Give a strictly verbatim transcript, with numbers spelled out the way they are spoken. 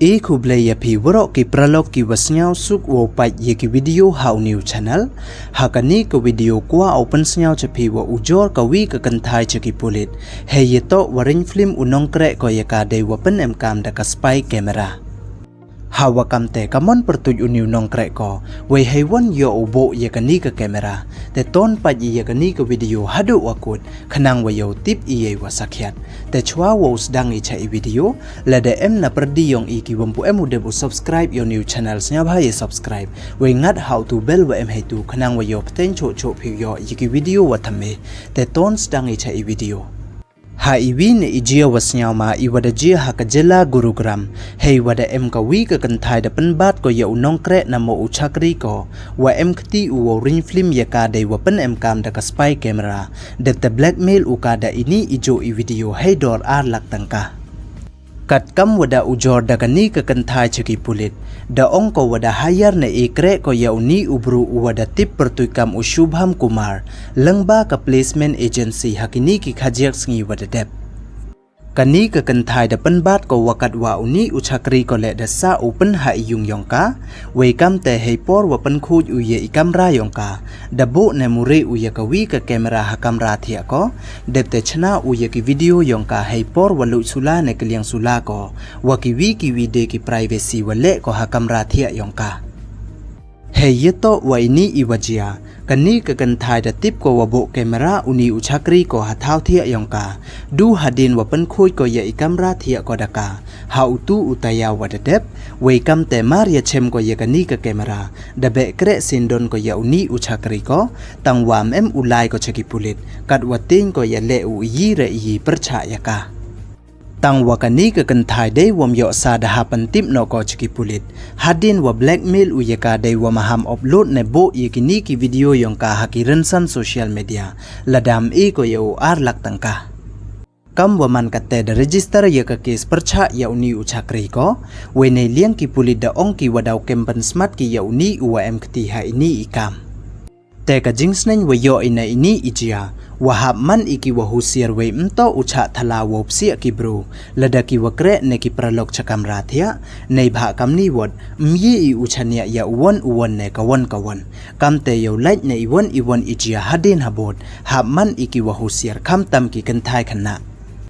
E khublei ya phi waroh ki paralok ki wa sniawsuk wow pait ya ki video ha u new channel. Ha kani ka video kwah u pynsniaw cha phi wa ujor ka wi ka kynthai cha ki pulit. Hei ya toh wa ring film u nongkreh ko ya ka dei wa pynemkam da ka spy camera. Ha wa kamte ka mon pyrtuit u new nongkreh ko, wei hei wan yoh u boh ya kani ka camera. Te ton pait ya kani ka video haduh wa kut, khnang wa yoh tip i yei wa sakhiat. Te chwa wow sdang i cha i video, lada em na pyrdi yong i ki wampu em u dep u subscribe yow new channel, sniawbha ya subscribe. Wei ngat ha u tu bell wa em hei tu, khnang wa yoh pteng choh choh phi yoh ya ki video wa thymme. Te ton sdang i cha i video. Ha i wi ne i jia wa sniaw ma i wa da jia ha ka jylla Gurugram, hei wa da em ka wi ka kynthai da pynbat ko ya u nongkreh na mo u chakri ko, wa em kti u wow ring film ya ka dei wa pynemkam da ka spy camera, dep te blackmail u ka da ini i jo i video hei dor ar lak tangka. Katkam wa da ujor da kani ka kynthai cha ki pulit, da ong ko wa da hire ne i kreh ko ya uni u bru u wa da tip pyrtuit kam u Shubham Kumar, lyngba ka placement agency ha kini ki khajiak sngi wa da dep. Kani ka kynthai da pynbat ko wa kat wa uni u chakri ko leh da sah u pyn ha i yung yong ka, wei kamte hei por wa pynkhuid u ya i kamra yong ka, da boh ne mure u ya ka wi ka camera ha kamra thiah ko, dep te chna u ya ki video yong ka hei por wa luit sula ne kylliang sula ko, wa ki wi ki wi de ki privacy wa leh ko ha kamra thiah yong ka. Hei ya toh wa ini i wa jia, kani ka kynthai da tip ko wa boh camera uni u chakri ko ha thaw thiah yong ka. Du hadien wa pynkhuid ko ya i kamra thiah ko da ka, ha u tu u taya wa da dep, wei kamte mar ya chem ko ya kani ka camera, da beh kreh syndon ko ya uni u chakri ko, tang wa em em u lai ko cha ki pulit, kat wa tieng ko ya leh u iyi re iyi pyrchah ya ka. Tang wa kani ka kynthai dei wam yoh sa da ha pyntip noh ko cha ki pulit. Hadien wa blackmail u ya ka dei wa maham upload ne boh ya kini ki video yong ka ha ki rynsan social media, lada em i ko ya u ar lak tangka. Kam wa man kate da register ya ka case pyrchah ya uni u chakri ko, wei nei liang ki pulit da ong ki wa daw kem pynsmat ki ya uni u wa em kti ha ini i kam. Te ka jingsneng wa yoh i na ini i jia, wa hap man i ki wa husiar wei mtoh u chah thala wow psiah ki bru, lada ki wa kreh ne ki paralok cha kamra thiah, nei bha kamni wot, myi i u chaniah ya u won u won ne ka won ka won. Kamte yow lait ne i won i won i jia hadien habot, hap man i ki wa husiar khamtam ki kynthai khynnah.